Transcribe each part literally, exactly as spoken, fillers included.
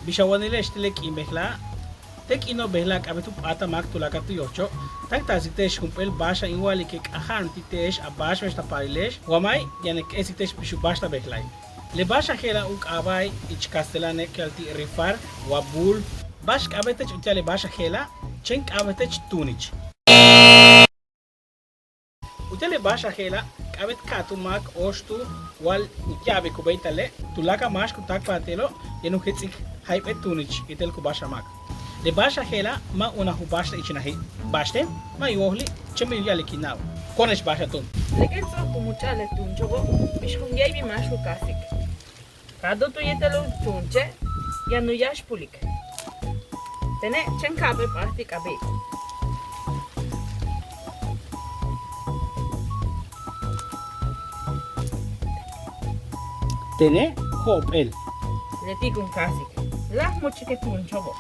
Bix a wanile'ex ti' le k'iin bejela'. Te' k'iino' bejela' k'a'abéet u p'áatal máak tuláakal tu yojocho', táaktalasik te'ex jump'éel ba'ax in wa'alike' k'aja'an ti' te'ex a ba'ax we'ex ta paalile'ex. Wa ma' yaan k e'esik te'ex bix u ba'ax ta bejela'i'. Le ba'ax a je'ela' u k'aaba'e' ich kastelane' ku ya'al ti' rifar wa bull. Ba'ax k'a'abéet teech utia'al le ba'ax a je'ela', chéen k'a'abéet teech tuunich. Utia'al le ba'ax a je'ela' k'a'abéet ka'atúun máak óoxtúul wa u ya'abik u béeytale'. Tuláakal máax ku táakpajal te'elo' yaan u jets'ik jayp'éel tuunich yéetel ku ba'axal máak. Le ba'ax a je'ela' ma' unaj u ba'axta'al ich naji'. Ba'axten ma' in wojli', chéen bin u ya'alikina'ob. Ko'one'ex ba'axa'al túun. Le kéen ts'o'ok ku much'a'al le tuuncho'obo' bix kun yéeybil máax ku káajsik. Ka dúutuk yéetel u tuunche' yaan u yáaxpulik. Tene' chéen ka'ap'éel p'áat ti' k'abi'. Tene' jo'op'éel. Leti' kun káajsik. Láaj much'ik le tuuncho'obo'.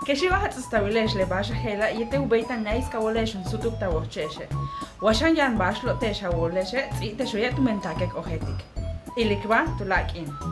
Kexi' wa ja ts'u'ustawile'ex le ba'ax a je'ela' yéetel u béeytal náaysa' ka wóole'ex jun súutuk ta wojche'exe'. Wa xan yaan ba'ax lo'ote'ex a wóole'exe', ts'íibte'ex waye' tumen taak k ojéeltik. Ilikbáa tuláak' k'iin.